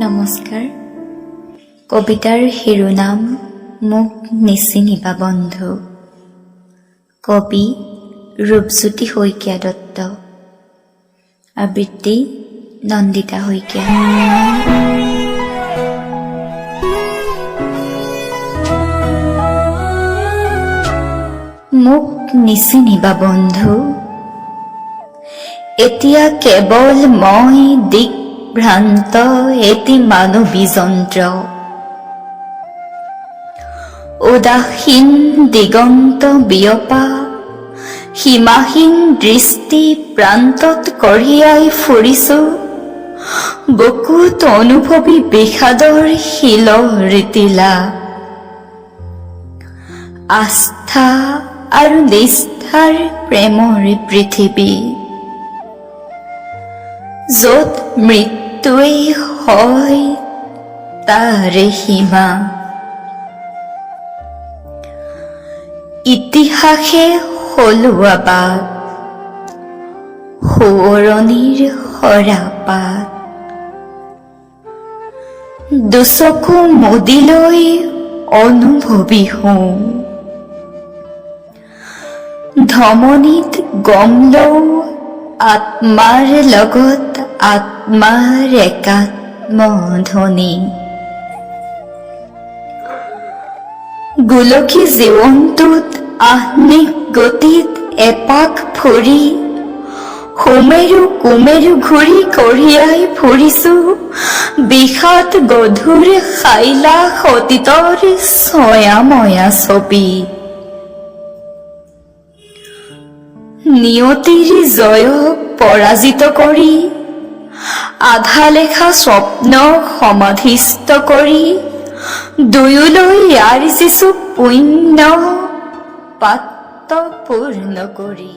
নমস্কাৰ। কবিতাৰ শিৰোনাম মোক নিচিনিবা বন্ধু। কবি ৰূপজ্যোতি শইকীয়া দত্ত। আবৃত্তি নন্দিতা শইকীয়া। মোক নিচিনিবা বন্ধু, এতিয়া কেৱল মই দিগভ্ৰান্ত এটি মানৱী যন্ত্ৰ। উদাসীন দিগন্ত বিয়পা সীমাহীন দৃষ্টি প্ৰান্তত কঢ়িয়াই ফুৰিছো বুকুত অনুভৱী বিষাদৰ শিলৰ টিলা। আস্থা আৰু নিষ্ঠাৰ প্ৰেমৰ পৃথিৱী, য'ত মৃত্যুৱেই হয় তাৰে সীমা। ইতিহাসে সলোৱা বাট, সোঁৱৰণিৰ সৰাপাত। দুচকু মুদি লৈ অনুভৱী হওঁ, ধমনীত গম লওঁ আত্মাৰ লগত আত্মাৰ একাত্ম ধ্বনি। গোলকী জীৱনটোত আহ্নিক গতিত এপাক ফুৰি সুমেৰু কুমেৰু ঘূৰি কঢ়িয়াই ফুৰিছো বিষাদ গধুৰ সাইলাখ অতীতৰ ছয়াময়া ছবি। নিয়তিৰ জয়ক পৰাজিত কৰি, আধা লেখা স্বপ্ন সমাধিস্থ কৰি, দুয়োলৈ আৰ্জিছো পুণ্য পাত্ৰ পূৰ্ণ কৰি।